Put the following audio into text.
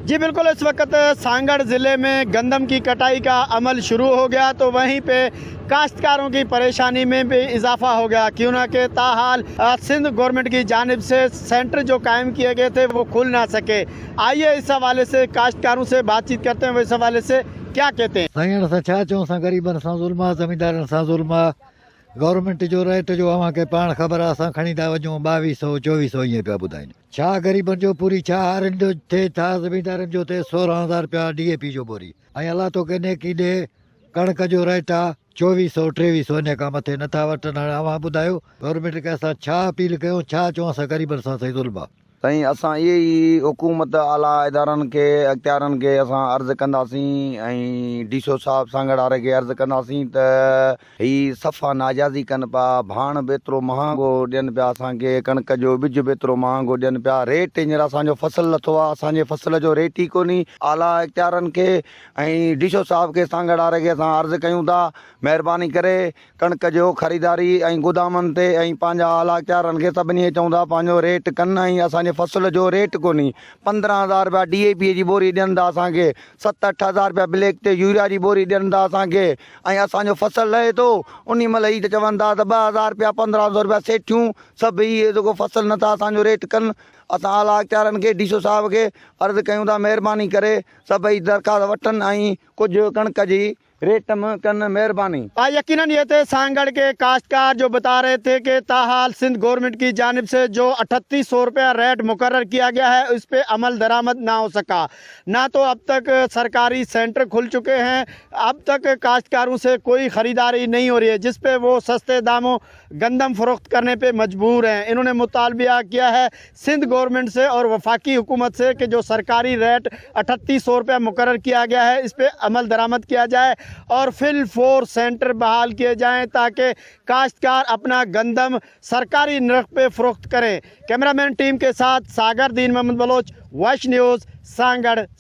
जी बिल्कुल, इस वक्त सांगड़ ज़िले में गंदम की कटाई का अमल शुरू हो गया तो वहीं पे काश्तकारों की परेशानी में भी इजाफा हो गया, क्यों ना कि ताहाल सिंध गवर्नमेंट की जानिब से सेंटर जो कायम किए गए थे वो खुल ना सके। आइए इस हवाले से काश्तकारों से बातचीत करते हैं, वो इस हवाले से क्या कहते हैं। साईं असां छा चऊं, असां ग़रीबनि सां ज़ुल्म आहे, ज़मींदारनि सां ज़ुल्म आहे। गवर्नमेंट जो रेट जो अव्हां खे पाण ख़बर आहे, असां खणी था वञूं 2200 2400 ईअं पिया ॿुधाइनि। छा ग़रीबनि जो पूरी, छा हारनि जो थिए, छा ज़मींदारनि जो थिए। 16,000 रुपया डी ए पी जो ॿोरी ऐं अलाह तोखे नेकी ॾे, कणिक जो रेट आहे 2400 2300, इन खां मथे नथा वठनि। हाणे अव्हां ॿुधायो गवर्नमेंट खे असां छा अपील कयूं, छा चऊं, असां ग़रीबनि सां सही ज़ुल्म आहे। साईं असां इहे ई हुकूमत आला इदारनि खे, अख़्तियारनि खे असां अर्ज़ु कंदासीं ऐं डी सी ओ साहिबु सांगड़ वारे खे अर्ज़ु कंदासीं त ही सफ़ा नाजाज़ी कनि पिया, भाण बि एतिरो महांगो ॾियनि पिया असांखे, कणिक जो ॿिज बि एतिरो महांगो ॾियनि पिया। रेट हींअर असांजो फ़सल लथो आहे, असांजे फ़सल जो रेट ई कोन्हे। आला अख़्तियारनि खे ऐं डी सी ओ साहिब खे सांगड़ वारे खे असां अर्ज़ु कयूं था, महिरबानी करे कणिक जो ख़रीदारी ऐं गोदामनि ते ऐं पंहिंजा आला अख़्तियारनि खे सभिनी खे चऊं था पंहिंजो रेट कनि ऐं असांजे फ़सल जो रेट कोन्हे। 15,000 रुपया डी ए पी जी ॿोरी ॾियनि था असांखे, 7-8 हज़ार रुपया ब्लैक ते यूरिया जी ॿोरी ॾियनि था असांखे ऐं असांजो फ़सल लहे थो उन महिल ई त चवनि था त 2000 रुपया, 1500 रुपया। सेठियूं सभु इहे जेको फ़सल नथा असांजो रेट कनि। असां आला अख़्तियारनि खे, डी सी ओ साहिब खे अर्ज़ु कयूं था, महिरबानी करे सभई दरख़्वास्त वठनि ऐं कुझु कणिक जी रेट में कनि, महिरबानी। यकीनन ये थे सांगड़ के काश्तकार जो बता रहे थे कि ताहाल सिंध गवर्नमेंट की जानिब से जो 3800 रुपया रेट मुकर्रर किया गया है, उस पर अमल दरामद ना हो सका। ना तो अब तक सरकारी सेंटर खुल चुके हैं, अब तक काश्तकारों से कोई ख़रीदारी नहीं हो रही है, जिस पे वो सस्ते दामों गंदम फ़रोख्त करने पे मजबूर हैं। इन्होंने मुतालबा किया है सिंध गवर्नमेंट से और वफाकी हुकूमत से कि जो सरकारी रेट 3800 रुपया मुकर्रर किया गया है, इस पर अमल दरामद किया जाए और फिल फोर सेंटर बहाल किए जाएँ, ताकि काश्तकार अपना गंदम सरकारी नर्ख पे फ़रोख्त करें। कैमरामैन टीम के साथ सागर दीन मोहम्मद बलोच, वश न्यूज़, सांगड़।